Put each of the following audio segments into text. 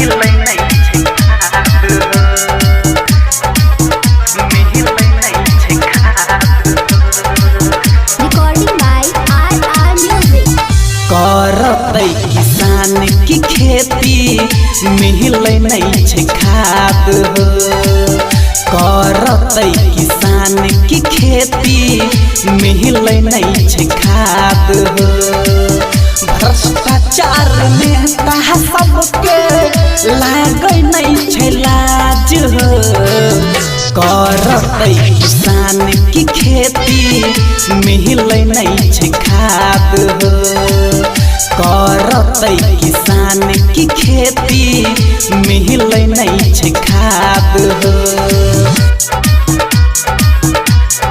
मिलै नै छै खाद हो, मिलै नै छै खाद हो। Recording by RR Music. करतै किसान की खेती मिलै नै छै खाद हो, करतै किसान की खेती मिलै नै छै खाद हो। भ्रष्टाचार नेता सबके लागै नै छै लाज हो, करतै किसान की खेती मिलै नै छै खाद हो, करतै किसान की खेती मिलै नै छै खाद हो।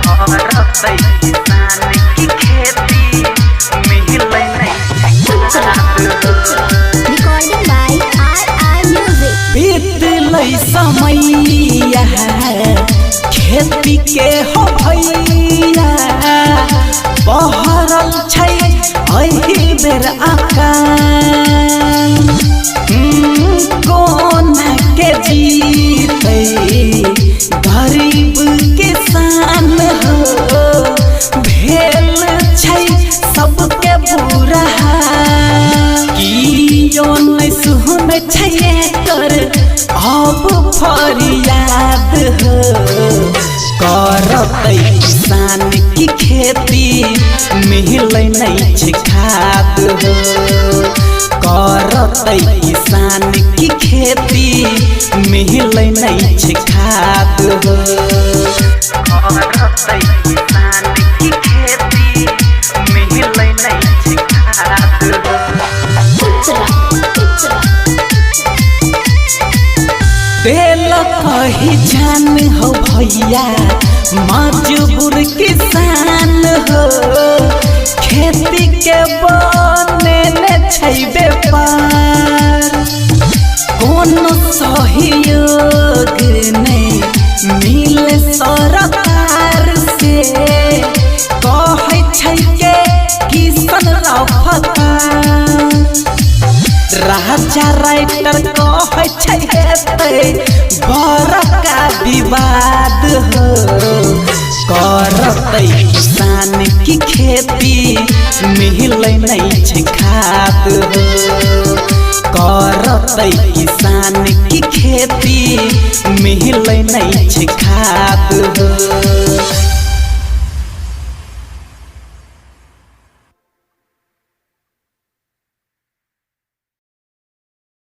करतै किसान की खेती मिलै नै छै खाद हो। Recording by RR Music. बीतलै समैया खेती के हो भैया, बहरल छै एहि बेर अकाल। कोना के जीतै गरीब किसान हो, भेल छै सबके बुरा हाल। कियो नै सुनै छै एकर अब फरियाद हो, करतै किसान की खेती मिलै नै छै खाद हो, करतै किसान की खेती मिलै नै छै खाद हो। करतै किसान की खेती मिलै नै छै खाद हो। तेल कही जान हो भैया मजबूर किसान हो, खेती के बनेने छै व्यापार। कोनो सहयोग नहि मिले सरकार से, कहै छै के किसान रफ्तार। राजा राइटर कहै छै हेतै बड़का विवाद हो, करतै किसान की खेती मिलै नै छै खाद हो, करतै किसान की खेती मिलै नै छै खाद हो।